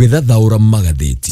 Tũgĩthathaũra magathĩti.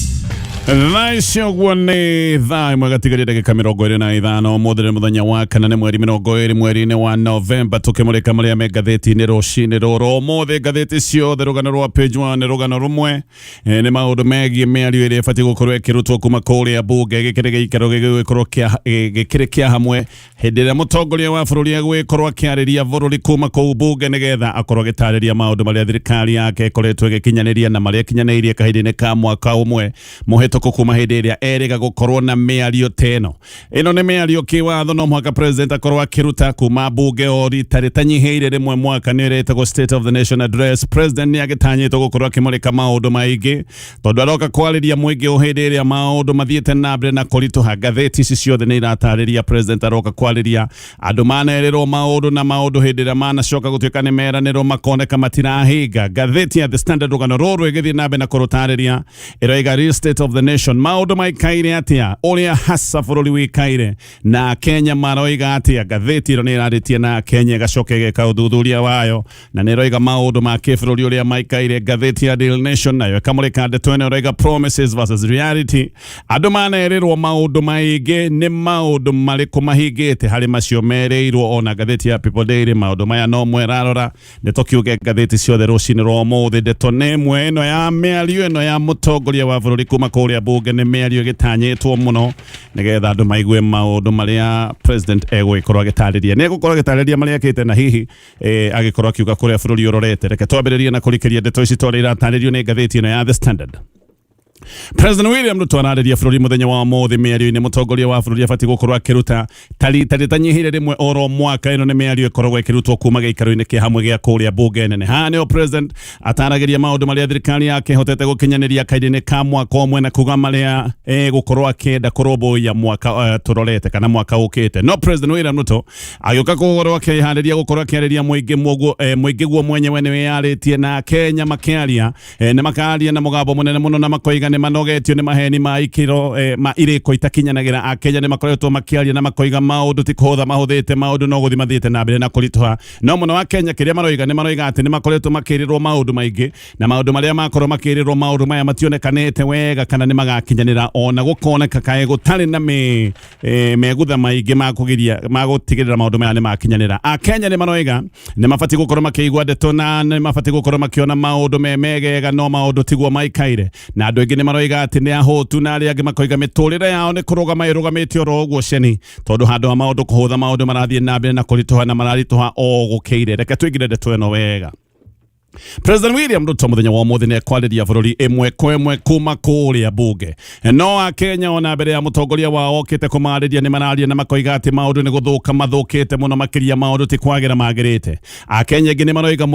Thaa ici ũguo nĩ thaa ĩmwe gatigaria ndagĩka 25. Ũmũthĩ nĩ mũthenya wa kana, nĩ mweri 20 mweri-inĩ wa Novemba, tũkĩmũrĩka marĩa me ngathĩti-inĩ rũcinĩ rũrũ. Ũmũthĩ ngathĩti ciothe rũgano rwa page 1 nĩ rũgano rũmwe. Nĩ maũndũ megiĩ mĩario ĩrĩa ĩbatiĩ gũkorwo ĩkĩrutwo kuma kũrĩa mbunge. Gĩkĩ nĩ gĩikaro gĩgũgĩkorwo gĩkĩrĩ kĩa hamwe hĩndĩ ĩrĩa mũtongoria wa bũrũri egũgĩkorwo akĩarĩria bũrũri kuma kũu mbunge, nĩgetha akorwo agĩtarĩria maũndũ marĩa thirikari yake ĩkoretwo ĩgĩkinyanĩria na marĩa ĩkinyanĩirie kahinda-inĩ ka mwaka ũmwe mũhĩtũku kuma hĩndĩ ĩrĩa erĩga gũkorwo na mĩario ta ĩno. Ĩno nĩ mĩario kĩwatho no mũhaka president akorwo akĩruta kuma mbunge o rita rĩtanyihĩire rĩmwe mwaka, nĩ ĩrĩa ĩtagwo State of the Nation Address. President nĩ agĩtanyĩtwo gũkorwo akĩmũrĩka maũndũ maingĩ tondũ aroka kwarĩria mũingĩ o hĩndĩ ĩrĩa maũndũ mathiĩte na mbere na kũritũha. Ngathĩti ici ciothe nĩ iratarĩria president aroka kwarĩria andũ manerĩrwo maũndũ na maũndũ hĩndĩ ĩrĩa manacoka gũtuĩka nĩ meranĩrwo makoneka matirahinga. Ngathĩti ya The Standard, rũgano rũrũ ĩgĩthiĩ na mbere na kũrũtarĩria, ĩroiga real state of the nation, maũndũ maikaire atĩa, ũrĩa hasa bũrũri wĩikaire na Kenya maroiga atĩa. Ngathĩti ĩno nĩ ĩrarĩtie na Kenya, ĩgacoka ĩgeka ũthuthuria wayo na nĩ ĩroiga maũndũ ma kĩbũrũri ũrĩa maikaire. Ngathĩti ya Daily Nation nayo ĩkamũrĩka ndeto ĩno, ĩroiga promises versus reality. Andũ manerĩrwo maũndũ maingĩ, nĩ maũndũ marĩkũ mahingĩte harĩ macio merĩirwo? Ona ngathĩti ya People Daily maũndũ maya no mwerarora. Nĩ tũkiuge ngathĩti ciothe rũcinĩ rwa ũmũthĩ ndeto nĩ ĩmwe, ĩno ya mĩario ĩno ya mũtongoria wa bũrũri kuma kũrĩa mbunge. Nĩ mĩario ĩgĩtanyĩtwo mũno nĩgetha andũ maigue maũndũ marĩa president egũgĩkorwo agĩtarĩria. Nĩ egũkorwo agĩtarĩria marĩa ekĩte na hihi agĩkorwo akiuga kũrĩa bũrũri ũrorete. Reke twambĩrĩrie na kũrikĩria ndeto ici twarĩa iratarĩrio nĩ ngathĩti ĩno ya The Standard. President William Ruto ararĩria bũrũri mũthenya wa ũmũthĩ mĩario-inĩ mũtongoria wa bũrũri abatiĩ gũkorwo akĩruta ta rita rĩtanyihĩire rĩmwe oro mwaka. Ĩno nĩ mĩario ĩkoragwo ĩkĩrutwo kuma gĩikaro-inĩ kĩa hamwe gĩa kũrĩa mbunge nene. Haha nĩho president ataragĩria maũndũ marĩa thirikari yake ĩhotete gũkinyanĩria kahinda-inĩ ka mwaka ũmwe na kuga marĩa egũkorwo akĩenda kũrũmbũiya mwaka tũrorete kana mwaka ũkĩte. No President William Ruto agĩũka gũkorwo akĩharĩria gũkorwo akĩarĩria mũingĩ mwoguo, mũingĩ guo mwenyewe nĩ wĩyarĩtie na Kenya makĩaria, nĩ makaria na mũgambo mũnene mũno na makoiga nĩ manogetio nĩ maheni ma ikĩro, ma irĩko itakinyanagĩra. Akenya nĩ makoretwo makĩaria na makoiga maũndũ ti kũhũtha mahũthĩte, maũndũ no gũthiĩ mathiĩte na mbere na kũritũha. No mũno wa Kenya kĩrĩa maroiga, nĩ maroiga atĩ nĩ makoretwo makĩrĩrwo maũndũ maingĩ na maũndũ marĩa makorwo makĩrĩrwo maũndũ maya mationekanĩte wega kana nĩ magakinyanĩra, ona gũkoneka kaĩ gũtarĩ na megutha maingĩ ma kũgiria ma gũtigĩrĩra maũndũ maya nĩ makinyanĩra. Akenya nĩ maroiga nĩ mabatiĩ gũkorwo makĩigua ndeto na nĩ mabatiĩ gũkorwo makĩona maũndũ me megega, no maũndũ tiguo maikaire. Na andũ aingĩ nĩ maroiga atĩ nĩ ahũtu, na arĩa angĩ makoiga mĩtũrĩre yao nĩ kũrũgama ĩrũgamĩte oro ũguo ceni, tondũ handũ ha maũndũ kũhũtha, maũndũ marathiĩ na mbere na kũritũha na mararitũha o gũkĩire. Reke tũingĩre ndeto ĩno wega. President William Ruto mũthenya wa ũmũthĩ nĩ ekwarĩria bũrũri ĩmwe kwa ĩmwe kuma kũrĩa mbunge. No Akenya ona mbere ya mũtongoria wao okĩte kũmarĩria, nĩ mararia na makoiga atĩ maũndũ nĩ gũthũka mathũkĩte mũno makĩria, maũndũ ti kwagĩra magĩrĩte. Akenya aingĩ nĩ maroiga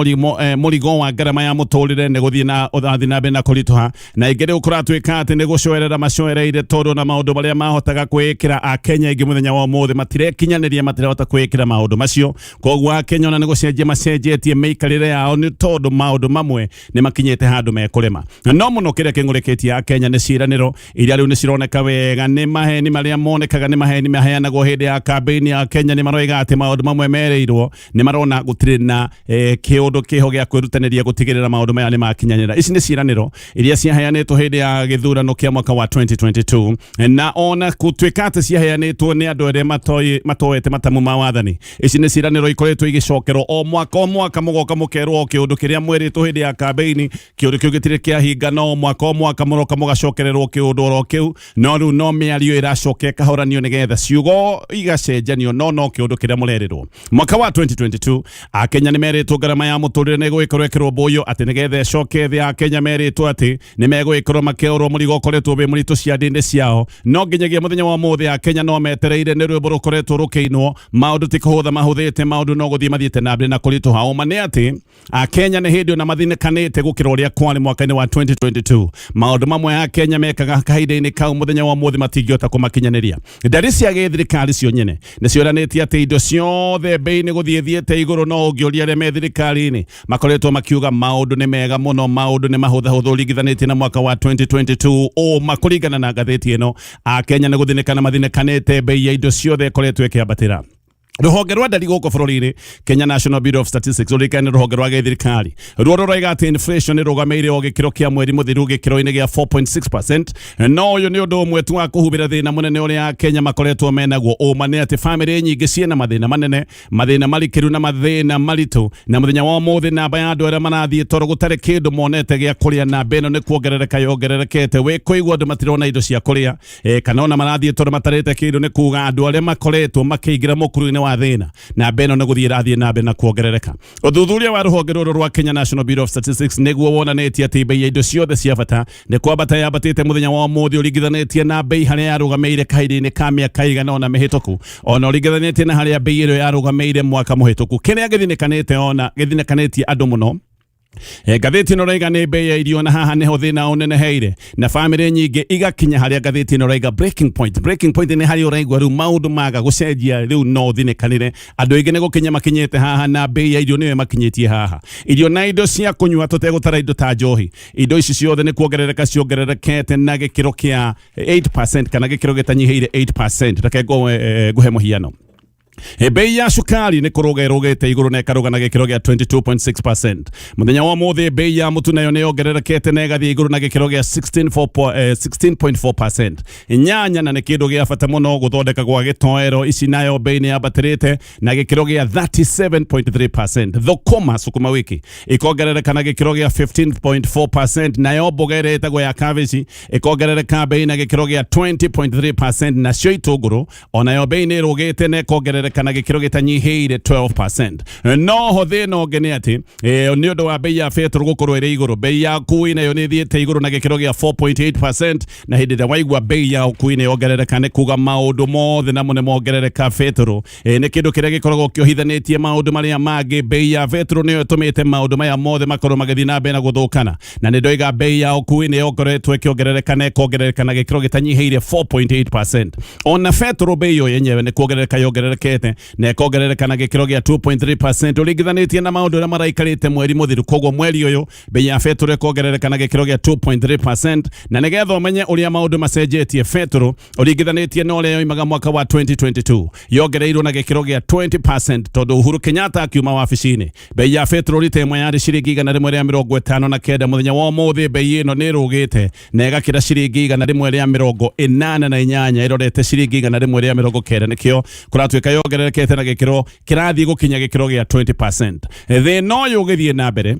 mũrigo wa ngarama ya mũtũrĩre nĩ gũthiĩ na ũrathiĩ na mbere na kũritũha, na aingĩ rĩu kũratuĩka atĩ nĩ gũcoerera macoereire, tondũ na maũndũ marĩa mahotaga kwĩĩkĩra, Akenya aingĩ mũthenya wa ũmũthĩ matirekinyanĩria, matirahota kwĩĩkĩra maũndũ macio. Koguo Akenya ona nĩ gũcenjia macenjetie mĩikarĩre yao, nĩ tondũ maũndũ mamwe nĩ makinyĩte handũ mekũrema. No mũno kĩrĩa kĩng'ũrĩkĩtie Akenya nĩ ciĩranĩro iria rĩu nĩ cironeka wega nĩ maheni marĩa monekaga nĩ maheni maheanagwo hĩndĩ ya kambĩini. Akenya nĩ maroiga atĩ maũndũ mamwe merĩirwo nĩ marona gũtirĩ na kĩũndũ kĩho gĩa kwĩrutanĩria gũtigĩrĩra maũndũ maya nĩ makinyanĩra. Ici nĩ ciĩranĩro iria ciaheanĩtwo hĩndĩ ya gĩthurano kĩa mwaka wa 2022, na ona gũtuĩka atĩ ciaheanĩtwo nĩ andũ arĩa matoete matamu ma wathani, ici nĩ ciĩranĩro ikoretwo igĩcokerwo o mwaka o mwaka. Mũgoka mũkerwo o kĩũndũ kĩrĩa mwerĩtwo hĩndĩ ya kambĩini, kĩũndũ kĩu gĩtirĩ kĩahinga, no mwaka o mwaka mũroka mũgacokererwo kĩũndũ oro kĩu. No rĩu no mĩario ĩracoka ĩkahoranio nĩgetha ciugo igacenjanio, no kĩũndũ kĩrĩa mũrerĩrwo mwaka wa 2022, Akenya nĩ merĩtwo ngarama ya mũtũrĩre nĩ ĩgũgĩkorwo ĩkĩrũmbũiyo atĩ nĩgetha ĩcoke thĩ. Akenya merĩtwo atĩ nĩ megũgĩkorwo makĩaũrwo mũrigo ũkoretwo wĩ mũritũ ciande-inĩ ciao, no nginyagia mũthenya wa ũmũthĩ Akenya no metereire. Nĩ rwĩmbo rũkoretwo rũkĩinwo, maũndũ ti kũhũtha mahũthĩte, maũndũ no gũthiĩ mathiĩte na mbere na kũritũha. Ũma nĩ atĩ Akenya nĩ hĩndĩ ona mathinĩkanĩte gũkĩra ũrĩa kwarĩ mwaka-inĩ wa 2022. Maũndũ mamwe Akenya mekaga kahinda-inĩ kau, mũthenya wa ũmũthĩ matingĩhota kũmakinyanĩria. Ndari cia gĩthirikari cio nyene nĩ cionanĩtie atĩ indo ciothe bei nĩ gũthiĩ thiĩte igũrũ, no ũngĩũria arĩa me thirikari-inĩ, makoretwo makiuga maũndũ nĩ mega mũno, maũndũ nĩ mahũthahũthũ ũringithanĩtie na mwaka wa 2022. Ũma kũringana na ngathĩti ĩno, Akenya nĩ gũthinĩkana mathinĩkanĩte, bei ya indo ciothe ĩkoretwo ĩkĩambatĩra. Rũhonge rwa ndari gũkũ bũrũri-inĩ, Kenya National Bureau of Statistics, rũrĩkaine rũhonge rwa gĩthirikari, ruo rũroiga atĩ inflation ĩrũgamĩire o gĩkĩro kĩa mweri mũthiru gĩkĩro-inĩ gĩa 4.6%. No ũyũ nĩ ũndũ ũmwe tu wa kũhubĩra thĩna mũnene ũrĩa Akenya makoretwo menaguo. Ũma nĩ atĩ bamĩrĩ nyingĩ ciĩna mathĩna manene, mathĩna marikĩru na mathĩna maritũ. Na mũthenya wa ũmũthĩ namba ya andũ arĩa marathiĩ toro gũtarĩ kĩndũ monete gĩa kũrĩa, namba ĩno nĩ kuongerereka yongererekete. Wĩ kũigua andũ matirona indo cia kũrĩa kana ona marathiĩ tondũ matarĩte kĩndũ, nĩ kuga andũ arĩa makoretwo makĩingĩra mũkuru-inĩ wa thĩna, namba ĩno nĩ gũthiĩ ĩrathiĩ na mbere na kuongerereka. Ũthuthuria wa rũhonge rũrũ rwa Kenya National Bureau of Statistics nĩguo wonanĩtie atĩ bei ya indo ciothe cia bata nĩ kwambata yambatĩte mũthenya wa ũmũthĩ ũringithanĩtie na bei harĩa yarũgamĩire kahinda-inĩ ka mĩaka ĩigana ũna mĩhĩtũku, ona ũringithanĩtie na harĩa bei ĩyo yarũgamĩire mwaka mũhĩtũku. Kĩrĩa gĩthinĩkanĩte ona gĩthinĩkanĩtie andũ mũno, Ngathĩti ĩno raiga nĩ bei ya irio, na haha nĩho thĩna ũneneheire na bamĩrĩ nyingĩ igakinya harĩa ngathĩti ĩno raiga breaking point. Breaking point nĩ harĩa ũraigua rĩu maũndũ maga gũcenjia, rĩu no ũthinĩkanĩre. Andũ aingĩ nĩ gũkinya makinyĩte haha na bei ya irio nĩyo ĩmakinyĩtie haha. Irio na indo cia kũnyua, tũtegũtara indo ta njohi, indo ici ciothe nĩ kuongerereka ciongererekete na gĩkĩro kĩa 8% kana gĩkĩro gĩtanyihĩire 8%. Reke ngũhe mũhiano. Bei ya cukari nĩ kũrũga ĩrũgĩte igũrũ na ĩkarũga na gĩkĩro gĩa 22.6%. Mũthenya wa ũmũthĩ bei ya mũtu nayo nĩ yongererekete na ĩgathiĩ igũrũ na gĩkĩro gĩa 16.4%. Nyanya, na nĩ kĩndũ gĩa bata mũno gũthondeka gwa gĩtoero, ici nayo bei nĩ yambatĩrĩte na gĩkĩro gĩa 37.3%. Thũkũma, sukuma wiki, ĩkongerereka na gĩkĩro gĩa 15.4%. Nayo mboga ĩrĩa ĩtagwo ya cabbage ĩkongerereka bei na gĩkĩro gĩa 20.3%. Nacio itũngũrũ onayo bei nĩ ĩrũgĩte na ĩkongerereka na gĩkĩro gĩtanyihĩire 12%. Noho thĩna ũngĩ nĩ atĩ nĩ ũndũ wa bei ya betũrũ gũkorwo ĩrĩ igũrũ, bei ya ũkui nayo nĩ ĩthiĩte igũrũ na gĩkĩro gĩa 4.8%. Na hĩndĩ ĩrĩa waigua bei ya ũkui nĩ yongerereka, nĩ kuga maũndũ mothe namo nĩ mongerereka. Betũrũ nĩ kĩndũ kĩrĩa gĩkoragwo kĩohithanĩtie maũndũ marĩa mangĩ. Bei ya betũrũ nĩyo ĩtũmĩte maũndũ maya mothe makorwo magĩthiĩ na mbere na gũthũkana, na nĩ ndoiga bei ya ũkui nĩ yokoretwo ĩkĩongerereka na ĩkongerereka na gĩkĩro gĩtanyihĩire 4.8%. Ona betũrũ bei yo yenyewe nĩ kuongerereka yongererekete na ĩkongerereka na gĩkĩro gĩa 2.3% ũringithanĩtie na maũndũ arĩa maraikarĩte mweri mũthiru. Koguo mweri ũyũ bei ya betũrũ ĩkongerereka na gĩkĩro gĩa 2.3%. Na nĩgetha ũmenye ũrĩa maũndũ macenjetie, betũrũ ũringithanĩtie na ũrĩa yoimaga mwaka wa 2022 yongereirwo na gĩkĩro gĩa 20%, tondũ Uhuru Kenyatta akiuma wabici-inĩ bei ya betũrũ rita ĩmwe yarĩ ciringi 159. Mũthenya wa ũmũthĩ bei ĩno nĩ ĩrũgĩte na ĩgakĩra ciringi 188, ĩrorete ciringi 190. Nĩkĩo kũratuĩka yongererekete na gĩkĩro kĩrathiĩ gũkinya gĩkĩro gĩa 20%. Thĩna ũyũ ũgĩthiĩ na mbere,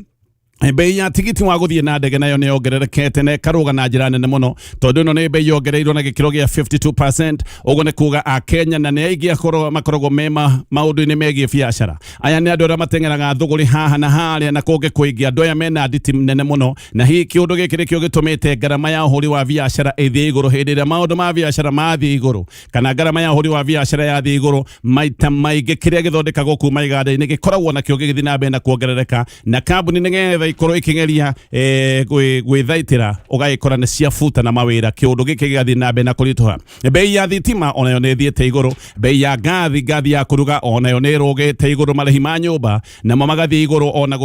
bei ya tigiti wa gũthiĩ na ndege nayo nĩ yongererekete na ĩkarũga na njĩra nene mũno, tondũ ĩno nĩ bei yongereirwo na gĩkĩro gĩa 52%. Ũguo nĩ kuga Akenya na nĩ aingĩ akorwo makoragwo me maũndũ-inĩ megiĩ biacara. Aya nĩ andũ arĩa mateng'eraga thũgũrĩ haha na harĩa na kũngĩ kũingĩ. Andũ aya mena nditi nene mũno, na hihi kĩũndũ gĩkĩ nĩkĩo gĩtũmĩte ngarama ya ũhũri wa biacara ĩthiĩ igũrũ. Hĩndĩ ĩrĩa maũndũ ma biacara mathiĩ igũrũ kana ngarama ya ũhũri wa biacara yathiĩ igũrũ, maita maingĩ kĩrĩa gĩthondekagwo kuma iganda-inĩ gĩkoragwo nakĩo gĩgĩthiĩ na mbere na kuongerereka, na kambuni nĩgetha ikorwo ikĩgeria gwĩthaitĩra ũgagĩkora nĩ ciabuta na mawĩra. Kĩũndũ gĩkĩ gĩgathiĩ na mbere na kũritũha. Bei ya thitima onayo nĩ ĩthiĩte igũrũ. Bei ya ngathi ya kũruga onayo nĩ ĩrũgĩte igũrũ. Marĩhi ma nyũmba namo magathiĩ igũrũ, ona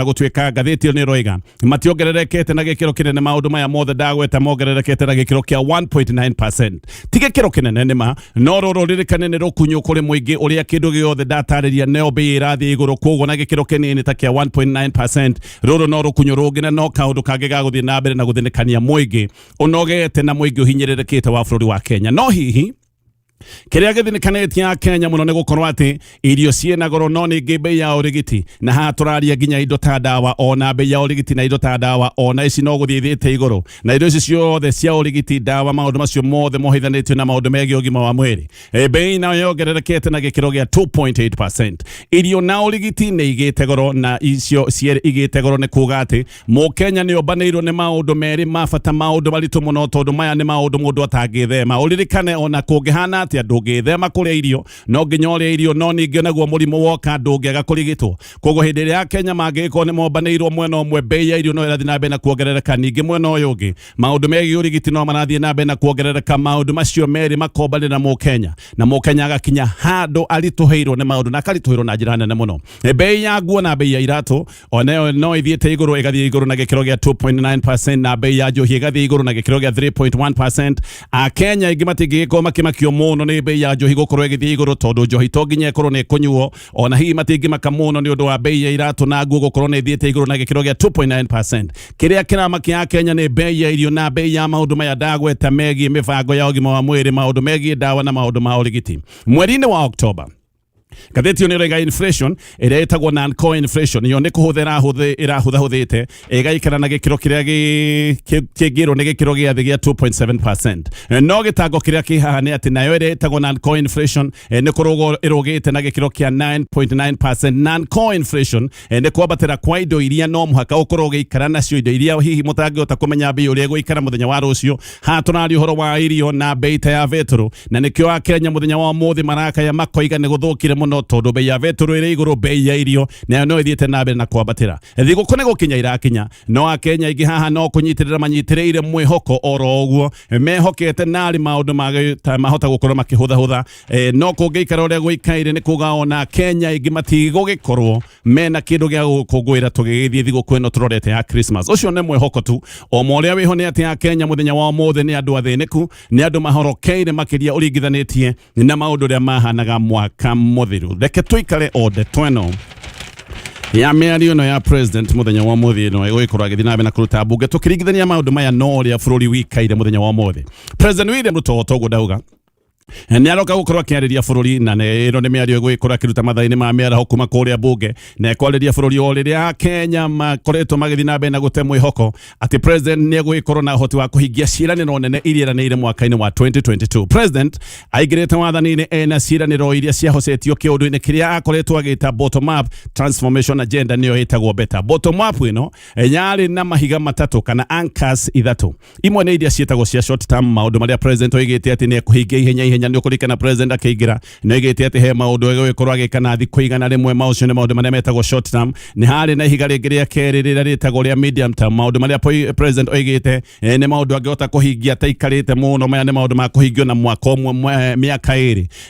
gũtuĩka ngathĩti ĩyo nĩ ĩroiga mationgererekete na gĩkĩro kĩnene. Maũndũ maya mothe ndagweta mongererekete na gĩkĩro kĩa 1.9%. Ti gĩkĩro kĩnene nĩma, no rũrũ ririkane nĩ rũkunyu kũrĩ mũingĩ ũrĩa kĩndũ gĩothe ndatarĩria neo bei ĩrathiĩ igũrũ. Koguo na gĩkĩro kĩnini ta kĩa 1.9%, rũrũ no rũkunyu rũngĩ na no kaũndũ kangĩ ga gũthiĩ na mbere na gũthĩnĩkania mũingĩ ũnogete na mũingĩ ũhinyĩrĩrĩkĩte wa bũrũri wa Kenya. No hihi kĩrĩa gĩthinĩkanĩtie Akenya mũno nĩ gũkorwo atĩ irio ciĩna goro, no ningĩ bei ya ũrigiti, na haha tũraria nginya indo ta ndawa, ona bei ya ũrigiti na indo ta ndawa ona ici no gũthiĩ ithiĩte igũrũ. Na indo ici ciothe cia ũrigiti, ndawa, maũndũ macio mothe mohithanĩtio na maũndũ megiĩ ũgima wa mwĩrĩ, bei nayo yongererekete na gĩkĩro gĩa 2.8%. Irio na ũrigiti nĩ igĩte goro, na icio cierĩ igĩte goro nĩ kuga atĩ Mũkenya nĩ ombanĩirwo nĩ maũndũ merĩ ma bata, maũndũ maritũ mũno, tondũ maya nĩ maũndũ mũndũ atangĩthema. Ũririkane ona kũngĩhana atĩa ndũngĩthema kũrĩa irio, no nginya ũrĩe irio, no ningĩ naguo mũrimũ woka ndũngĩaga kũrigitwo. Koguo hĩndĩ ĩrĩa Akenya mangĩgĩkorwo nĩ mombanĩirwo, mwena ũmwe bei ya irio no ĩrathiĩ na mbere na kuongerereka, ningĩ mwena ũyũ ũngĩ maũndũ megiĩ ũrigiti no marathiĩ na mbere na kuongerereka. Maũndũ macio merĩ makombanĩra Mũkenya, na Mũkenya agakinya handũ aritũhĩirwo nĩ maũndũ na akaritũhĩrwo na njĩra nene mũno. Bei ya nguo na bei ya iratũ onayo no ithiĩte igũrũ, ĩgathiĩ igũrũ na gĩkĩro gĩa 2.9%, na bei ya njohi ĩgathiĩ igũrũ na gĩkĩro gĩa 3.1%. Akenya aingĩ matingĩgĩkorwo makĩmakio mũno. mũno nĩ bei ya njohi gũkorwo ĩgĩthiĩ igũrũ, tondũ njohi to nginya ĩkorwo nĩ ĩkũnyuo. Ona hihi matingĩmaka mũno nĩ ũndũ wa bei ya iratũ na nguo gũkorwo nĩ ĩthiĩte igũrũ na gĩkĩro gĩa 2.9%. Kĩrĩa kĩramakia Kenya nĩ bei ya irio na bei ya maũndũ maya ndagweta megiĩ mĩbango ya ũgima wa mwĩrĩ, maũndũ megiĩ ndawa na maũndũ ma ũrigiti. Mweri-inĩ wa Oktoba, ngathĩti ĩyo nĩ ĩroiga inflation ĩrĩa ĩtagwo non core inflation yo nĩ kũhũtha ĩrahũthahũthĩte, ĩgaikara na gĩkĩro kĩrĩa kĩngĩrwo nĩ gĩkĩro gĩa thĩ gĩa 2.7%. No gĩtango kĩrĩa kĩ haha nĩ atĩ nayo ĩrĩa ĩtagwo non core inflation nĩ kũrũgwo ĩrũgĩte na gĩkĩro kĩa 9.9%. Non core inflation nĩ kwambatĩra kwa indo iria no mũhaka ũkorwo ũgĩikara nacio, indo iria hihi mũtangĩhota kũmenya mbei ũrĩa ĩgũikara mũthenya wa rũciũ. Haha tũraria ũhoro wa irio na mbei ta ya betũrũ, na nĩkĩo Akenya mũthenya wa ũmũthĩ marakaya makoiga nĩ gũthũkire mũno, tondũ bei ya betũrũ ĩrĩ igũrũ, bei ya irio nayo no ĩthiĩte na mbere na kwambatĩra. Thigũkũ nĩ gũkinya irakinya, no Akenya aingĩ haha no kũnyitĩrĩra manyitĩrĩire mwĩhoko oro ũguo mehokete narĩ maũndũ mahota gũkorwo makĩhũthahũtha. No kũngĩikara ũrĩa gũikaire, nĩ kuga ona Kenya aingĩ matigũgĩkorwo mena kĩndũ gĩa gũkũngũĩra tũgĩgĩthiĩ thigũkũ ĩno tũrorete ya Christmas. Ũcio nĩ mwĩhoko tu. O ma ũrĩa wĩho nĩ atĩ Akenya mũthenya wa ũmũthĩ nĩ andũ athĩnĩku, nĩ andũ mahorokeire makĩria ũringithanĩtie na maũndũ ũrĩa mahanaga mwaka mũthiru. Reke tũikare o ndeto ĩno ya mĩario ĩno ya president mũthenya wa ũmũthĩ ĩno ĩgũgĩkorwo agĩthiĩ na mbere na kũruta mbunge, tũkĩringithania maũndũ maya no ũrĩa bũrũri wikaire mũthenya wa ũmũthĩ. President William Ruto, toguo ndauga, nĩ aroka gũkorwo akĩarĩria bũrũri, na ĩno nĩ mĩario ĩgũgĩkorwo akĩruta mathaa-inĩ ma mĩaraho kuma kũrĩa mbunge, na ekwarĩria bũrũri o rĩrĩa Kenya makoretwo magĩthiĩ na mbere na gũte mwĩhoko atĩ president nĩ egũgĩkorwo na ũhoti wa kũhingia ciĩranĩro nene iria eranĩire mwaka-inĩ wa 2022. President aingĩrĩte wathani-inĩ ena ciĩranĩro iria ciahocetio kĩũndũ-inĩ kĩrĩa akoretwo agĩta bottom up transformation agenda, nĩyo ĩtagwo BETA. Bottom up ĩno yarĩ na mahiga matatũ kana anchors ithatũ. Imwe nĩ iria ciĩtagwo cia short term, maũndũ marĩa president oigĩte atĩ nĩ ekũhingia ihenya ihenya. Nĩ ũkũririkana president akĩingĩra nĩ oigĩte atĩ he maũndũ egũgĩkorwo agĩka na thikũ 100. Maũcio nĩ maũndũ marĩa metagwo short term. Nĩ harĩ na ihiga rĩngĩ rĩa kerĩ rĩrĩa rĩtagwo rĩa medium term, maũndũ marĩa president oigĩte nĩ maũndũ angĩhota kũhingia ataikarĩte mũno. Maya nĩ maũndũ ma kũhingio na mwaka ũmwe, mĩaka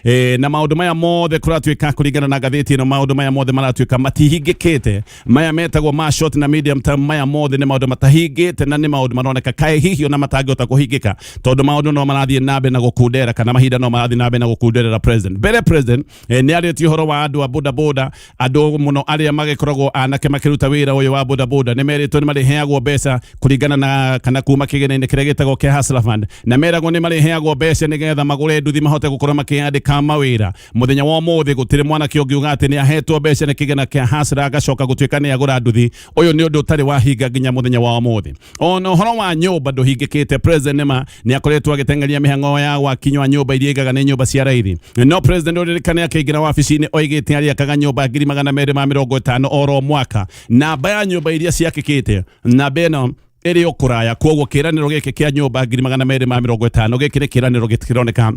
2. Na maũndũ maya mothe kũratuĩka, kũringana na ngathĩti ĩno, maũndũ maya mothe maratuĩka matihingĩkĩte. Maya metagwo ma short na medium term, maya mothe nĩ maũndũ matahingĩte, na nĩ maũndũ maroneka kaĩ hihi ona matangĩhota kũhingĩka, tondũ maũndũ no marathiĩ na mbere na gũkundera, kana mahinda no marathiĩ na mbere na gũkunderera president. Mbere president nĩ arĩtie ũhoro wa andũ a boda boda, andũ mũno arĩa magĩkoragwo anake makĩruta wĩra ũyũ wa boda boda. Nĩ merĩtwo nĩ marĩheagwo mbeca kũringana na kana kuma kĩgĩna-inĩ kĩrĩa gĩtagwo kĩa Hustler Fund, na meragwo nĩ marĩheagwo mbeca nĩgetha magũre nduthi mahote gũkorwo makĩandĩka mawĩra. Mũthenya wa ũmũthĩ gũtirĩ mwanake ũngiuga atĩ nĩ ahetwo mbeca nĩ kĩgĩna kĩa Hustler agacoka gũtuĩka nĩ agũra nduthi. Ũyũ nĩ ũndũ ũtarĩ wahinga nginya mũthenya wa ũmũthĩ. Ona ũhoro wa nyũmba ndũhingĩkĩte. President nĩma nĩ akoretwo agĩteng'eria mĩhang'o ya gwakinywa nyũmba iria igaga nĩ nyũmba cia raithi, no president ũririkane akĩingĩra wabici-inĩ oigĩte arĩakaga nyũmba 250,000 oro mwaka. Namba ya nyũmba iria ciakĩkĩte, namba ĩno ĩrĩ o kũraya. Koguo kĩranĩro gĩkĩ kĩa nyũmba 250,000 gĩkĩ nĩ kĩranĩro gĩtironeka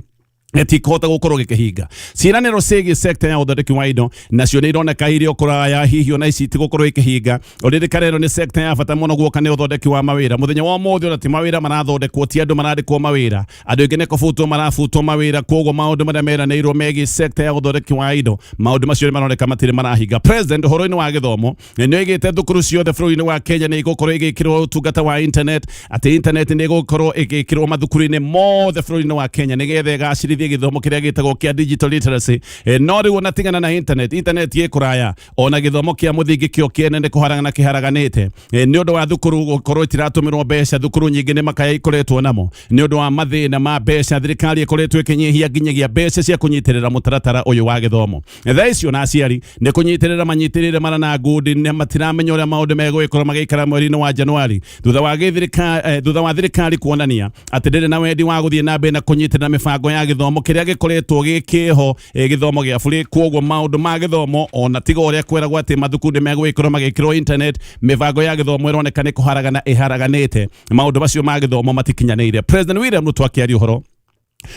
gĩtikũhota gũkorwo gĩkĩhinga. Ciĩranĩro ciĩgiĩ sekta ya ũthondeki wa indo nacio nĩ ironeka irĩ o kũraya, hihi ona ici itigũkorwo ikĩhinga. Ũririkane ĩno nĩ sekta ya bata mũno guoka nĩ ũthondeki wa mawĩra. Mũthenya wa ũmũthĩ ona ti mawĩra marathondekwo, ti andũ marandĩkwo mawĩra, andũ aingĩ nĩ kũbutwo marabutwo mawĩra. Koguo maũndũ marĩa meranĩirwo megiĩ sekta ya ũthondeki wa indo, maũndũ macio nĩ maroneka matirĩ marahinga. President ũhoro-inĩ wa gĩthomo nĩ oigĩte thukuru ciothe bũrũri-inĩ wa Kenya nĩ igũkorwo igĩkĩrwo ũtungata wa internet, atĩ internet nĩ ĩgũkorwo ĩgĩkĩrwo mathukuru-inĩ mothe bũrũri-inĩ wa Kenya nĩgetha ĩgacĩrithie gĩthomo kĩrĩa gĩtagwo kĩa digital literacy. No rĩu ona tigana na internet, internet ĩ kũraya, ona gĩthomo kĩa mũthingi kĩo kĩene nĩ kũharagana kĩharaganĩte. Nĩ ũndũ wa thukuru gũkorwo itiratũmĩrwo mbeca, thukuru nyingĩ nĩ makaya ikoretwo namo nĩ ũndũ wa mathĩna ma mbeca. Thirikari ĩkoretwo ĩkĩnyihia nginyagia mbeca cia kũnyitĩrĩra mũtaratara ũyũ wa gĩthomo. Thaa icio na aciari nĩ kũnyitĩrĩra manyitĩrĩre mara na ngundi, nĩ matiramenya ũrĩa maũndũ megũgĩkorwo magĩikara mweri-inĩ wa Januari, thutha wa thirikari kuonania atĩ ndĩrĩ na wendi wa gũthiĩ na mbere na kũnyitĩrĩra mĩbango ya gĩthomo kĩrĩa gĩkoretwo gĩkĩho, gĩthomo gĩa bũrĩ. Koguo maũndũ ma gĩthomo, ona tiga ũrĩa kweragwo atĩ mathukuru nĩ megũgĩkorwo magĩkĩrwo internet, mĩbango ya gĩthomo ĩroneka nĩ kũharagana ĩharaganĩte. Maũndũ macio ma gĩthomo matikinyanĩire. President William Ruto akĩaria ũhoro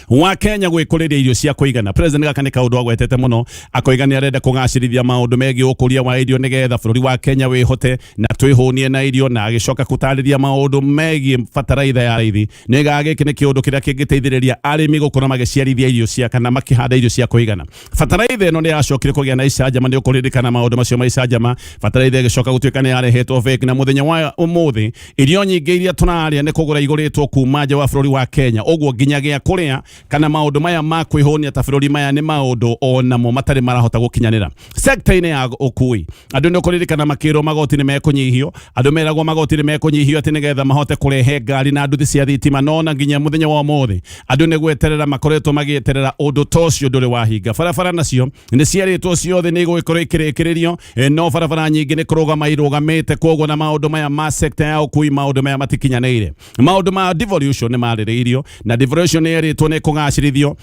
wa Kenya gwĩkũrĩria irio cia kũigana, president gaka nĩ kaũndũ agwetete mũno, akoiga nĩ arenda kũgacĩrithia maũndũ megiĩ ũkũria wa irio nĩgetha bũrũri wa Kenya wĩhote na twĩhũnie na irio, na agĩcoka gũtarĩria maũndũ megiĩ bataraitha ya raithi. Nĩoigaga gĩkĩ nĩ kĩũndũ kĩrĩa kĩngĩteithĩrĩria arĩmi gũkorwo magĩciarithia irio cia kana makĩhanda irio cia kũigana. Bataraitha ĩno nĩ yacokire kũgĩa na icanjama, nĩ ũkũririkana maũndũ macio ma icanjama. Bataraitha ĩgĩcoka gũtuĩka nĩ yarehetwo fake, na mũthenya wa ũmũthĩ irio nyingĩ iria tũrarĩa nĩ kũgũra igũrĩtwo kuma nja wa bũrũri wa Kenya, ũguo nginya gĩa kũrĩa. maya kana maũndũ maya ma kwĩhũnia ta bũrũri maya nĩ maũndũ onamo matarĩ marahota gũkinyanĩra. Sekta-inĩ ya ũkui, andũ nĩ ũkũririkana makĩrwo magoti nĩ mekũnyihio, andũ meragwo magoti nĩ mekũnyihio atĩ nĩgetha mahote kũrehe ngari na nduthi cia thitima, no na nginya mũthenya wa ũmũthĩ andũ nĩ gweterera makoretwo magĩeterera ũndũ ta ũcio ndũrĩ wahinga. Barabara nacio nĩ ciarĩtwo ciothe nĩ igũgĩkorwo ikĩrĩkĩrĩrio, no barabara nyingĩ nĩ kũrũgama irũgamĩte, koguo na maũndũ maya ma sekta ya ũkui maũndũ maya matikinyanĩire. Maũndũ ma devolution nĩ marĩrĩirio na devolution nĩ yerĩtwo nĩ kũgacĩrithio,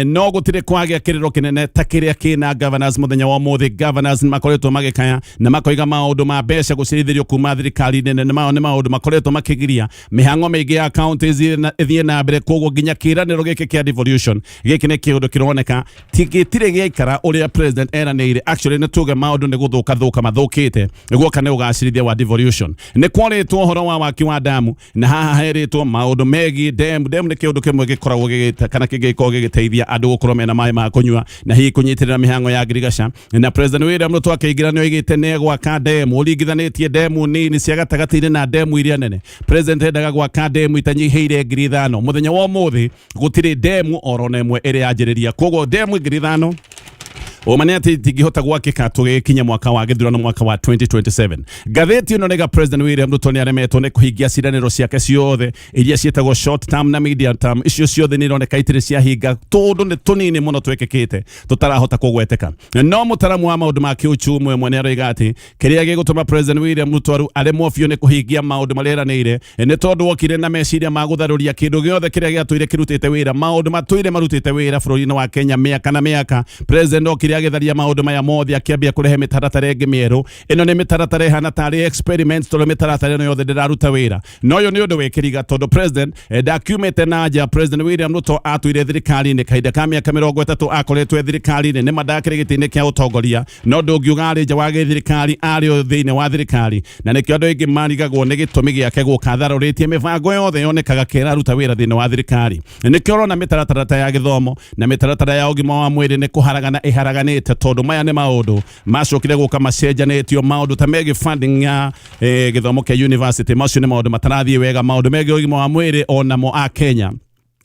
no gũtirĩ kwagĩa kĩrĩro kĩnene ta kĩrĩa kĩna governors mũthenya wa ũmũthĩ. Governors nĩ makoretwo magĩkaya na makoiga maũndũ ma mbeca gũcirithĩrio kuma thirikari-inĩ nene mao nĩ maũndũ makoretwo makĩgiria mĩhang'o mĩingĩ ya counties ĩthiĩ na mbere, koguo nginya kĩranĩro gĩkĩ kĩa devolution gĩkĩ nĩ kĩũndũ kĩroneka gĩtirĩ gĩaikara ũrĩa president eranĩire. Actually nĩ tuge maũndũ nĩ gũthũka thũka mathũkĩte guoka nĩ ũgacĩrithia wa devolution. Nĩ kwarĩtwo ũhoro wa waki wa damu na haha herĩtwo maũndũ megiĩ dam. Dam nĩ kĩũndũ kĩmwe gĩkoragwo gĩgĩta kana kĩngĩkorwo gĩgĩteithia andũ gũkorwo mena maĩ ma kũnyua na hihi kũnyitĩrĩra mĩhang'o ya ngirigaca. Na President William Ruto akĩingĩra nĩ oigĩte nĩ egwaka demu, ũringithanĩtie demu nini cia gatagatĩ-inĩ na demu iria nene. President endaga gwaka demu itanyihĩire 5,000. Mũthenya wa ũmũthĩ gũtirĩ demu oro na ĩmwe ĩrĩ yanjĩrĩria, koguo demu 5,000 ũma nĩ atĩ itingĩhota gwakĩka tũgĩkinya mwaka wa gĩthurano mwaka wa 2027. Ngathĩti ĩno nĩga President William Ruto nĩ aremetwo nĩ kũhingia ciĩranĩro ciake ciothe iria ciĩtagwo short term na medium term. Icio ciothe nĩ ironeka itirĩ ciahinga tũndũ nĩ tũnini mũno twĩkĩkĩte tũtarahota kũgweteka. No mũtaramu wa maũndũ ma kĩũchumi ũmwe nĩ aroiga atĩ kĩrĩa gĩgũtũma President William Ruto aremwo biũ nĩ kũhingia maũndũ marĩa eranĩire nĩ tondũ okire na meciria ma gũtharũria kĩndũ gĩothe kĩrĩa gĩatũire kĩrutĩte wĩra, maũndũ matũire marutĩte wĩra bũrũri-inĩ wa Kenya mĩaka na mĩaka. President okire agĩtharia maũndũ maya mothe, akĩambia kũrehe mĩtaratara ĩngĩ mĩerũ. Ĩno nĩ mĩtaratara ĩhana tarĩ experiments tondũ mĩtaratara ĩno yothe ndĩraruta wĩra. No ũyũ nĩ ũndũ wĩkĩriga tondũ president ndakiumĩte na nja. President William Ruto atũire thirikari-inĩ kahinda ka mĩaka 30, akoretwo e thirikari-inĩ, nĩ ma ndakĩrĩ gĩtĩ-inĩ kĩa ũtongoria, no ndũngiuga arĩ nja wa gĩthirikari, arĩ o thĩinĩ wa thirikari, na nĩkĩo andũ aingĩ marigagwo nĩ gĩtũmi gĩake gũka atharũrĩtie mĩbango yothe yonekaga kĩraruta wĩra thĩinĩ wa thirikari. Nĩkĩo ũrona mĩtaratara ta ya gĩthomo na mĩtaratara ya ũgima wa mwĩrĩ nĩ kũharagana ĩharaganĩte, tondũ maya nĩ maũndũ macokire gũka macenjanĩtio. Maũndũ ta megiĩ funding ya gĩthomo kĩa university, macio nĩ maũndũ matarathiĩ wega. Maũndũ megiĩ ũgima wa mwĩrĩ onamo a Kenya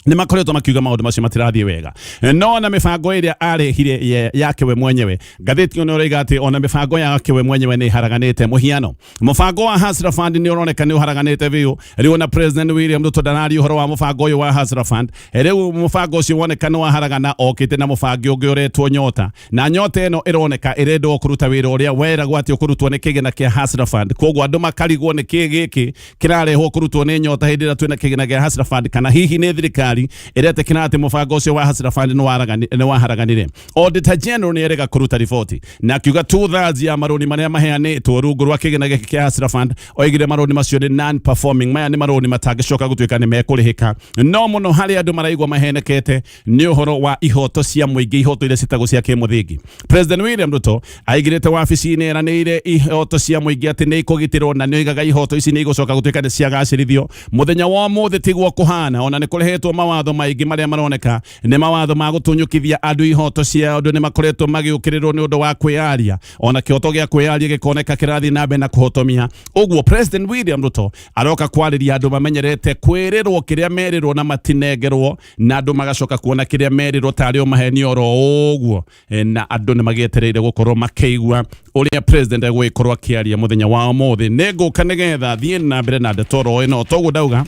nĩ makoretwo makiuga maũndũ macio matirathiĩ wega. No na mĩbango ĩrĩa arehire yake we mwenyewe, ngathĩti ĩyo nĩ ũroiga atĩ ona mĩbango yake we mwenyewe nĩ ĩharaganĩte. Mũhiano, mũbango wa Hustler Fund nĩ ũroneka nĩ ũharaganĩte biũ. Rĩu ona President William Ruto ndararia ũhoro wa mũbango ũyũ wa Hustler Fund. Rĩu mũbango ũcio woneka nĩ waharagana, okĩte na mũbango ũngĩ ũretwo Nyota, na Nyota ĩno ĩroneka ĩrendwo kũruta wĩra ũrĩa weragwo atĩ ũkũrutwo nĩ kĩgĩna kĩa Hustler Fund. Koguo andũ makarigwo nĩ kĩ gĩkĩ kĩrarehwo kũrutwo nĩ Nyota hĩndĩ ĩrĩa twĩna kĩgĩna kĩa Hustler Fund, kana hihi nĩ thirikari ĩretĩkĩra atĩ mũbango ũcio wa Hustler Fund nĩ waharaganire. Auditor General nĩ erega kũruta riboti na akiuga 2/3 ya marũni marĩa maheanĩtwo rungu rwa kĩgĩna gĩkĩ kĩa Hustler Fund, oigire marũni macio nĩ non performing. Maya nĩ marũni matangĩcoka gũtuĩka nĩ mekũrĩhĩka. No mũno harĩ andũ maraigua mahenekete nĩ ũhoro wa ihoto cia mũingĩ, ihoto iria ciĩtagwo cia kĩmũthingi. President William Ruto aingĩrĩte wabici-inĩ eranĩire ihoto cia mũingĩ atĩ nĩ ikũgitĩrwo, na nĩ oigaga ihoto ici nĩ igũcoka gũtuĩka nĩ ciagacĩrithio. Mũthenya wa ũmũthĩ tiguo kũhana, ona nĩ kũrehetwo mawatho maingĩ marĩa maroneka nĩ mawatho ma gũtunyũkithia andũ ihoto ciao. Andũ nĩ makoretwo magĩũkĩrĩrwo nĩ ũndũ wa kwĩyaria, ona kĩhoto gĩa kwĩyaria gĩkoneka kĩrathiĩ na mbere na kũhotomia. Ũguo President William Ruto aroka kwarĩria andũ mamenyerete kwĩrĩrwo kĩrĩa merĩrwo na matinengerwo, na andũ magacoka kuona kĩrĩa merĩrwo tarĩ o maheni oro ũguo. Na andũ nĩ magĩetereire gũkorwo makĩigua ũrĩa president egũgĩkorwo akĩaria mũthenya wa ũmũthĩ. Nĩ ngũka nĩgetha thiĩ na mbere na ndeto oro ĩno. Toguo ndauga,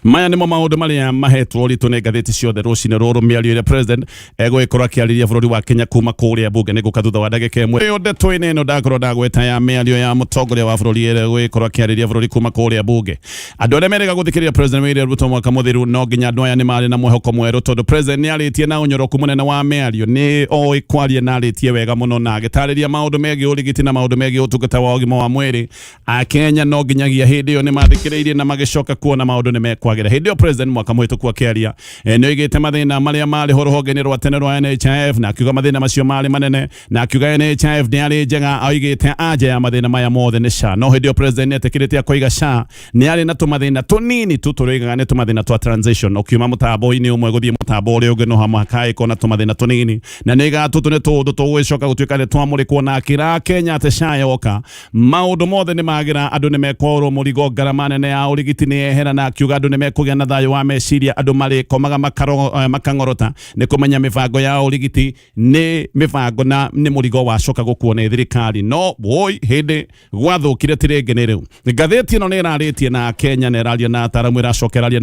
maya nĩmo maũndũ marĩa mahetwo ũritũ nĩ ngathĩti ciothe rũcinĩ rũrũ, mĩario ĩrĩa president egũgĩkorwo akĩarĩria bũrũri wa Kenya kuma kũrĩa bunge. Nĩ ngũka thutha wa ndagĩka ĩmwe. Ĩyo ndeto-inĩ ĩno ndakorwo ndagweta ya mĩario ya mũtongoria wa bũrũri ĩrĩa egũgĩkorwo akĩarĩria bũrũri kuma kũrĩa bunge. Andũ arĩa merĩga gũthikĩrĩria President William Ruto mwaka mũthiru, no nginya andũ aya nĩ marĩ na mwĩhoko mwerũ, tondũ president nĩ arĩtie na ũnyoroku mũnene wa mĩario, nĩ oĩ kwaria na arĩtie wega mũno na agĩtarĩria maũndũ megiĩ ũrigiti na maũndũ megiĩ ũtungata wa ũgima wa mwĩrĩ. Akenya no nginyagia hĩndĩ ĩyo nĩ mathikĩrĩirie na magĩcoka kuona maũndũ nĩ mekwagĩra. Hĩndĩ ĩyo president mwaka mũhĩtũku akĩaria, nĩ oigĩte mathĩna marĩa marĩ ho rũhonge-inĩ rwa tene rwa NHIF, na akiuga mathĩna macio marĩ manene, na akiuga NHIF ndĩarĩ njega. Oigĩte anja ya mathĩna maya mothe nĩ SHA, no hĩndĩ ĩyo president nĩ etĩkĩrĩte akoiga SHA nĩ yarĩ na tũmathĩna tũnini tu tũrĩoigaga nĩ tũmathĩna twa transition, ũkiuma mũtambo-inĩ ũmwe gũthiĩ mũtambo ũrĩa ũngĩ no hamũhaka ĩkorwo na tũmathĩna tũnini, na nĩ oigaga tũtũ nĩ tũũndũ tũgũgĩcoka gũtuĩka nĩ twamũrĩkwo, na akĩra Kenya atĩ SHA yoka maũndũ mothe nĩ magĩra, andũ nĩ mekwaũrwo mũrigo, ngarama nene ya ũrigiti nĩ yehera, na akiuga andũ nĩ mekũgĩa na thayũ wa meciria. Andũ marĩkomaga makang'orota nĩ kũmenya mĩbango ya ũrigiti nĩ mĩbango na nĩ mũrigo wacoka gũkuo nĩ thirikari. No woi hĩndĩ gwathũkire ti rĩngĩ nĩ rĩu. Ngathĩti ĩno nĩ ĩrarĩtie na Kenya na ĩraria na ataramu, ĩracoka ĩraria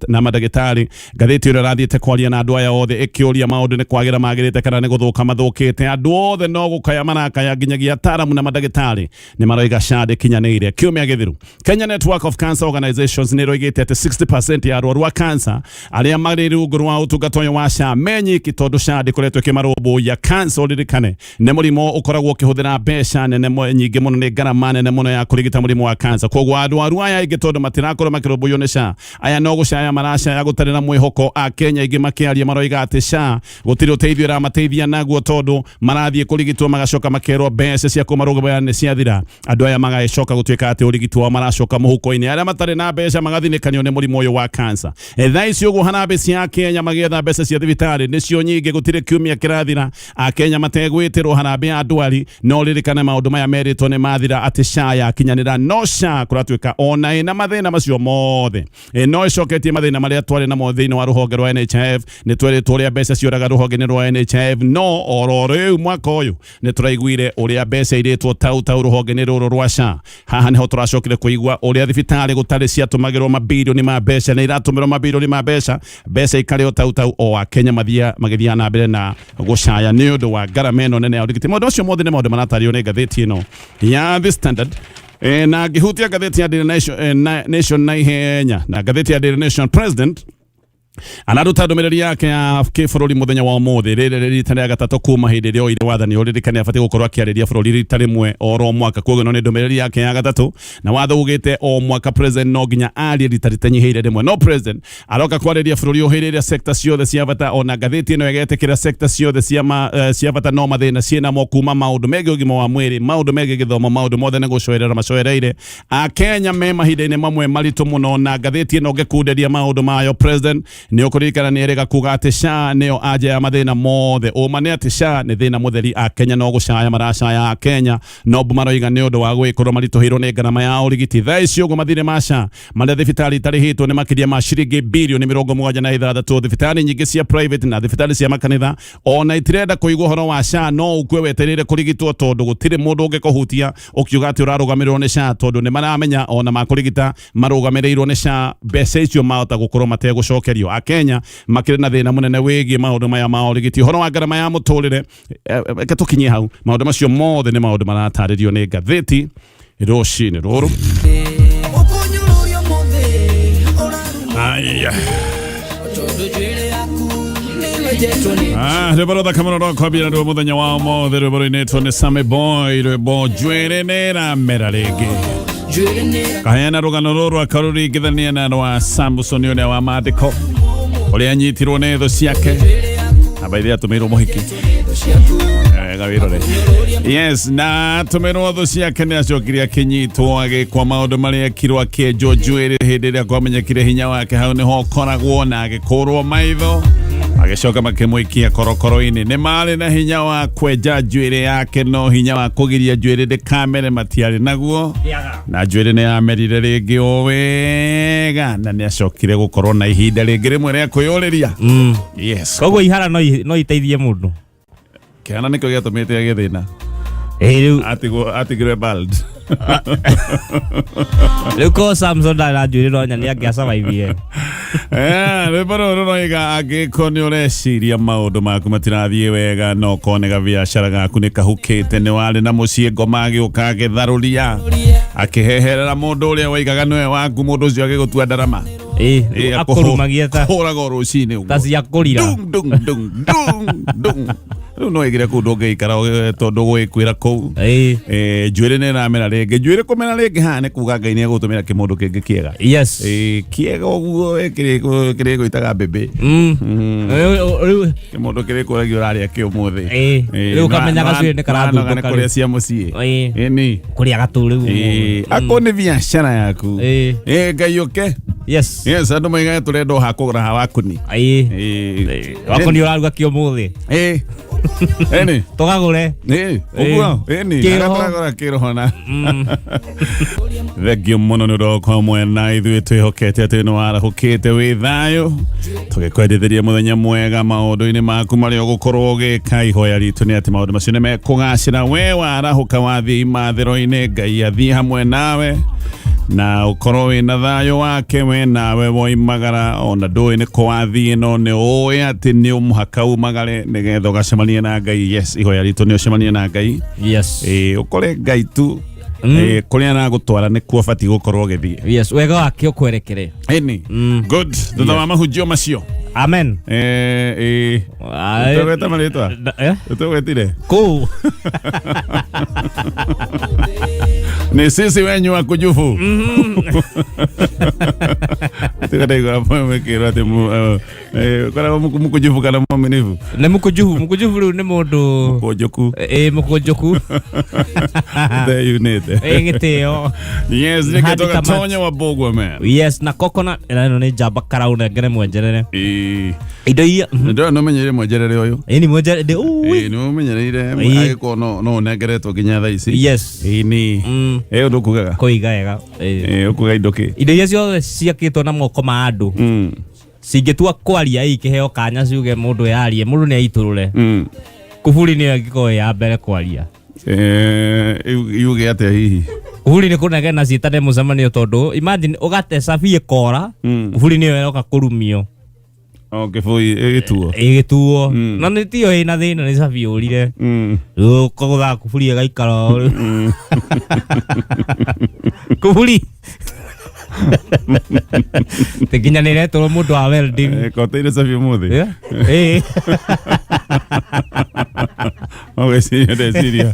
na mandagĩtarĩ. Ngathĩti ĩno ĩrathiĩte kwaria na andũ aya othe ĩkĩũria maũndũ nĩ kwagĩra magĩrĩte kana nĩ gũthũka mathũkĩte. Andũ othe no gũkaya marakaya, nginyagia ataramu na mandagĩtarĩ nĩ maroiga SHA ndĩkinyanĩire. Kiumia gĩthiru, Kenya Network of Cancer Organizations nĩ ĩroigĩte atĩ 60% ya arwaru a cancer arĩa marĩ rungu rwa ũtungata ũyũ wa SHA menyiki tondũ SHA ndĩkoretwo ĩkĩmarũmbũiya. Cancer, ũririkane, nĩ mũrimũ ũkoragwo ũkĩhũthĩra mbeca nene nyingĩ mũno, nĩ ngarama nene mũno ya kũrigita mũrimũ wa cancer. Koguo arwaru aya aingĩ, tondũ matirakorwo makĩrũmbũiyo nĩ SHA, aya no gũcaya maracaya gũtarĩ na mwĩhoko. A Kenya aingĩ makĩaria maroiga atĩ SHA gũtirĩ ũteithio ĩramateithia naguo, tondũ marathiĩ kũrigitwo magacoka makerwo mbeca cia kũmarũgamĩrĩra nĩ ciathira. Andũ aya magagĩcoka gũtuĩka atĩ ũrigiti wao maracoka mũhuko-inĩ, arĩa matarĩ na mbeca magathinĩkanio nĩ mũrimũ ũyũ wa cancer. Thaa ici ũguo harambĩ cia Kenya magĩetha mbeca cia thibitarĩ nĩcio nyingĩ, gũtirĩ kiumia kĩrathira Akenya mategwĩtĩrwo harambĩ ya ndwari. No ririkane maũndũ maya merĩtwo nĩ mathira atĩ SHA yakinyanĩra, no SHA kũratuĩka ona ĩna mathĩna macio mothe, no ĩcoketie mathĩna marĩa twarĩ namo thĩinĩ wa rũhonge rwa NHIF. Nĩ twerĩtwo ũrĩa mbeca cioraga rũhonge-inĩ rwa NHIF, no oro rĩu mwaka ũyũ nĩ tũraiguire ũrĩa mbeca irĩtwo tau tau rũhonge-inĩ rũrũ rwa SHA. Haha nĩho tũracokire kũigua ũrĩa thibitarĩ gũtarĩ ciatũmagĩrwo mabirioni ma mbeca nĩ iratũmĩrwo mabirioni ma mbeca, mbeca ikarĩo tau tau, o Akenya magĩthiaga na mbere na gũcaya nĩ ũndũ wa ngarama ĩno nene ya ũrigiti. Maũndũ macio mothe nĩ maũndũ maratarĩrio nĩ ngathĩti ĩno ya The Standard. Na ngĩhutia ngathĩti ya Daily Nation, Nation na ihenya, na ngathĩti ya Daily Nation, President araruta ndũmĩrĩri yake ya kĩbũrũri mũthenya wa ũmũthĩ. Rĩrĩ rĩ rita rĩa gatatũ kuma hĩndĩ ĩrĩa oire wathani. Ũririkane abatiĩ gũkorwo akĩarĩria bũrũri rita rĩmwe oro mwaka, koguo ĩno nĩ ndũmĩrĩri yake ya gatatũ, na watho ugĩte o mwaka president no nginya arie rita rĩtanyihĩire rĩmwe. No president aroka kwarĩria bũrũri ũhĩrĩire sector ciothe cia bata, ona ngathĩti ĩno ĩgetĩkĩra sector ciothe cia bata no mathĩna ciĩnamo, kuma maũndũ megiĩ ũgima wa mwĩrĩ, maũndũ megiĩ gĩthomo, maũndũ mothe nĩ gũcoerera macoereire. Akenya me mahinda-inĩ mamwe maritũ mũno, na ngathĩti ĩno ngĩkunderia maũndũ mayo, president nĩ ũkũririkana nĩ erĩga kuga atĩ SHA nĩyo anja ya mathĩna mothe. Ũma nĩ atĩ SHA nĩ thĩna mũtheri, Akenya no gũcaya maracaya. Akenya no mbu maroiga nĩ ũndũ wa gwĩkorwo maritũhĩirwo nĩ ngarama ya ũrigiti. Thaa ici ũguo mathirĩ ma SHA marĩa thibitarĩ itarĩhĩtwo nĩ makĩria ma ciringi birioni 76. Thibitarĩ nyingĩ cia private na thibitarĩ cia makanitha ona itirenda kũigua ũhoro wa SHA. No ũkue wetereire kũrigitwo tondũ gũtirĩ mũndũ ũngĩkũhutia ũkiuga atĩ ũrarũgamĩrĩrwo nĩ SHA, tondũ nĩ maramenya ona makũrigita marũgamĩrĩirwo nĩ SHA, mbeca icio mahota gũkorwo mategũcokerio. Akenya makĩrĩ na thĩna mũnene wĩgiĩ maũndũ maya ma ũrigiti, ũhoro wa ngarama ya mũtũrĩre. Reke tũkinyie hau. Maũndũ macio mothe nĩ maũndũ maratarĩrio nĩ ngathĩti rũcinĩ rũrũ. Ũkũnyũrũrio mũthĩ ũrarumwo Aya. tondũ njuĩrĩ yaku nĩwenjetwo nĩ Rwĩmbo rũthaka mũno rwa kwambia rwa mũthenya wa ũmũthĩ, rwĩmbo rũinĩtwo nĩ Sammy Boy, rwĩmbo njuĩrĩ nĩ ĩramera rĩngĩ. Njuĩrĩ nĩ Kaheana rũgano rũrũ akarũringithania na rwa Samson ũrĩa wa maandĩko, ũrĩa anyitirwo nĩ thũ ciake njuĩrĩ yaku na baithe atũmĩirwo mũhiki. nĩ thũ ciaku. Wega wĩrore. Yes, na atũmĩrwo thũ ciake nĩ acokire akĩnyitwo, agĩkwa maũndũ marĩa ekirwo, akĩenjwo njuĩrĩ hĩndĩ ĩrĩa kwamenyekire hinya wake hau nĩho ũkoragwo, na agĩkũrwo maitho, agĩcoka makĩmũikia korokoro-inĩ. Nĩ marĩ na hinya wa kwenja njuĩrĩ yake, no hinya wa kũgiria njuĩrĩ ndĩkamere matiarĩ naguo, na njuĩrĩ nĩ yamerire rĩngĩ o wega, na nĩ acokire gũkorwo na ihinda rĩngĩ rĩmwe rĩa kwĩyũrĩria. Yes. Koguo ihara no iteithie mũndũ. Kĩhana nĩkĩo gĩatũmĩte agĩe thĩna. Ĩ rĩu Atigirwe bald. Rĩu ko Samson ndarĩ na njuĩrĩ, no nya nĩ angĩasurvivire. Rwĩmbo rũrũ rũroiga angĩkorwo nĩ ũreciria maũndũ maku matirathiĩ wega, no korwo nĩ gabiacara gaku nĩ kahukĩte, nĩ warĩ na mũciĩ ngoma agĩũka agĩtharũria akĩheherera mũndũ ũrĩa waigaga nĩwe waku, mũndũ ũcio agĩgũtua ndarama. Ĩ akũrumagia ta kũraga o rũcinĩ ũguo. Ta cia kũrira. Dung, dung, dung, dung, dung. Rĩu no ĩgire kũu ndũngĩikara tondũ gwĩkwĩra kũu. Njuĩrĩ nĩ ĩramera rĩngĩ. Njuĩrĩ kũmera rĩngĩ haha nĩ kuga Ngai nĩ egũtũmĩra kĩmũndũ kĩngĩ kĩega. Kĩega ũguo, kĩrĩgwĩtaga mbĩmbĩ. Rĩu Kĩmũndũ kĩrĩkũragia ũrarĩa kĩ ũmũthĩ. Rĩu ũkamenya gacuĩrĩ nĩ Nĩ karathundũka kũrĩa rĩu. cia mũciĩ. Ĩni. Kũrĩa gatũ rĩu. Akorwo nĩ biacara yaku. Ngai ũke. Yes, andũ maigaga tũrenda o hakũgũra ha wakuni. Wakoni ũraruga kĩ ũmũthĩ? Eni. Tũgagũre. Ĩ, ũguo, ĩni, Kĩroho. agatũragũra kĩroho na thengio mũno nĩ ũndũ wa mwena ithuĩ twĩhokete atĩ nĩ warahũkĩte wĩ thayũ tũgĩkwendithĩria mũthenya mwega maũndũ-inĩ maku marĩa ũgũkorwo ũgĩka. Ihoya ritũ nĩ atĩ maũndũ macio nĩ mekũgacĩra. We warahũka wathiĩ imathĩro-inĩ, Ngai athiĩ hamwe nawe na ũkorwo wĩna thayũ wake. We nawe woimagara ona ndũĩ nĩ kũ wathiĩ, no nĩ ũĩ atĩ nĩ mũhaka umagare nĩgetha ũgacemanie na Ngai. Yes, ihoya ritũ nĩ ũcemanie na Ngai. Ĩĩ, ũkore Ngai tu. Ĩĩ, kũrĩa aragũtwara nĩkuo ũbatiĩ gũkorwo ũgĩthiĩ. Yes, wega wake ũkwerekere. Ĩni, good. Thutha wa mahunjio macio, Amen. Ĩĩ, ũtagweta marĩtwa? Eh? Ũtagwetire? Kũu. Ni sisi wenyu wa kujufu tiga mwekirwo atĩ koragwo mũkũjubu kana mwaminifu? Nĩ mũkũnjuhu. Mũkũnjuhu rĩu nĩ mũndũ Kũnjũku. Ĩ, mũkũnjũku. Theyunĩte. Ĩ, gĩtĩo. Yes, nĩkĩo Hadi tũgatonya wa Mbũgua man. Yes, na coconut ĩno nĩ njamba karau nengere mwenjerere. Ĩĩ. Indo iria Ndĩrona nĩ ũmenyereire mwenjerere ũyũ. Ĩ, nĩ mwenjerere ndĩ ui. Ĩĩ, nĩ ũmenyereire. Ĩĩ. Agĩkorwo no ũnengeretwo nginya thaa ici. Ĩĩ, nĩ ĩ ũndũ ũkugaga. Kũiga wega. Ĩ. Ĩĩ, ũkuga indo kĩ? Indo iria ciothe ciakĩtwo na moko ma andũ cingĩtua kwaria, ĩ, ikĩheo kanya ciuge mũndũ yarie, mũndũ nĩ aitũrũre. Kuburi nĩyo ĩngĩkorwo ĩ ya mbere kwaria. Yuge atĩa hihi? Kuburi nĩ kũnegena ciĩtane mũcemanio, tondũ imagine ũgate cabi ĩkora. Kuburi nĩyo ĩroka kũrumio. O kĩbũi ĩgĩtuo. Ĩgĩtuo, no nĩ tiyo ĩna thĩna, nĩ cabi yũrire. Rĩu ũkagũthaga kuburi ĩgaikara o rĩu. Kuburi Ti nginya nĩ ĩretũrwo mũndũ wa welding. Koteire cabi ũmũthĩ. Yeah. Ĩĩ. Ũgeciria ndeciria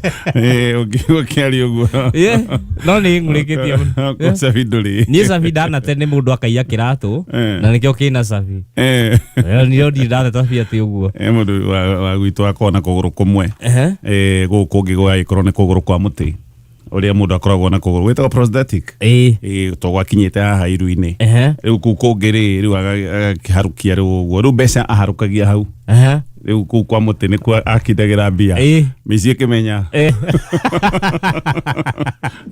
ũkĩaria ũguo. Yeah. No nĩ ng'ũrĩkĩtie mũno. Ko cabi ndũrĩ. Niĩ cabi ndanate nĩ mũndũ akaiya kĩratũ na nĩkĩo kĩna cabi. Nĩo ndirĩ ndate cabi atĩ ũguo. Mũndũ wa gwitũ akoragwo na kũgũrũ kũmwe. Gũkũ kũngĩ gũgagĩkorwo nĩ kũgũrũ kwa mũtĩ ũrĩa mũndũ akoragwo na kũgũrũ gwĩtagwo prosthetic. To gwakinyĩte haha iru-inĩ. Rĩu kũu kũngĩ rĩ, rĩu agakĩharũkia rĩu ũguo, rĩu mbeca aharũkagia hau. Rĩu kũu kwa mũtĩ nĩkuo akindagĩra mbia. Mĩciĩ ĩkĩmenya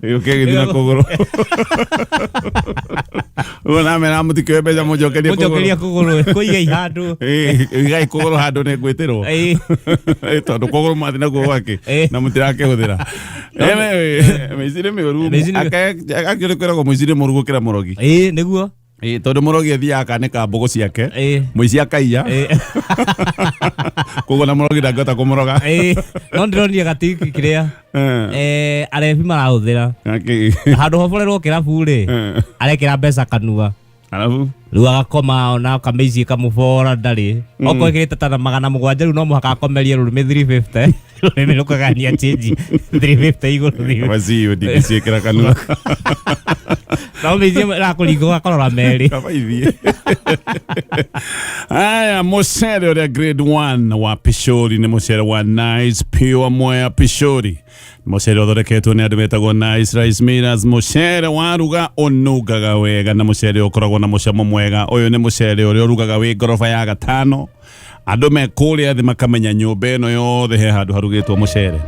rĩu kĩgĩthiĩ na kũgũrũ ũguo namera mũtikĩoe mbeca, mũnjokerie. Mũnjokerie kũgũrũ, kũigei handũ. Igai kũgũrũ handũ nĩ ngwĩtĩrwo. Tondũ kũgũrũ mwathi nakuo gwake na mũtirakĩhũthĩra. Mĩici nĩ mĩũru. Mĩici nĩ- Akĩrĩ kwĩragwo mũici nĩ mũũru gũkĩra mũrogi. Ĩĩ, nĩguo. Ĩĩ, tondũ mũrogi athiaga akanĩka mbũgũ ciake, mũici akaiya. Koguo na mũrogi ndangĩhota kũmũroga. Ĩĩ. No ndĩronire gatiki kĩrĩa arebi marahũthĩra. Akĩ- Handũ hoborerwo kĩrabu rĩ, arekĩra mbeca kanua. Arabu Rĩu agakoma ona kamĩici kamũbora ndarĩ okorwo ĩkĩrĩte ta 700, rĩu no mũhaka akomerie rũrĩmĩ 350, rũrĩmĩ rũkagania change 350 igũrũ. Maciyo ndingĩciĩkĩra kanua. No mĩici ĩrakũringa ũgakorora merĩ. Kaba ithiĩ. Aya, mũcere ũrĩa grade 1 wa Pishori nĩ mũcere wa Nice Pure Mwea Pishori. Mũcere ũthondeketwo nĩ andũ metagwo Nice Rice Millers. Mũcere waruga ũnungaga wega na mũcere ũkoragwo na mũcamo mwega. Ũyũ nĩ mũcere ũrĩa ũrugaga wĩ ngoroba ya gatano. Andũ me kũrĩa thĩ makamenya nyũmba ĩno yothe he handũ harugĩtwo mũcere.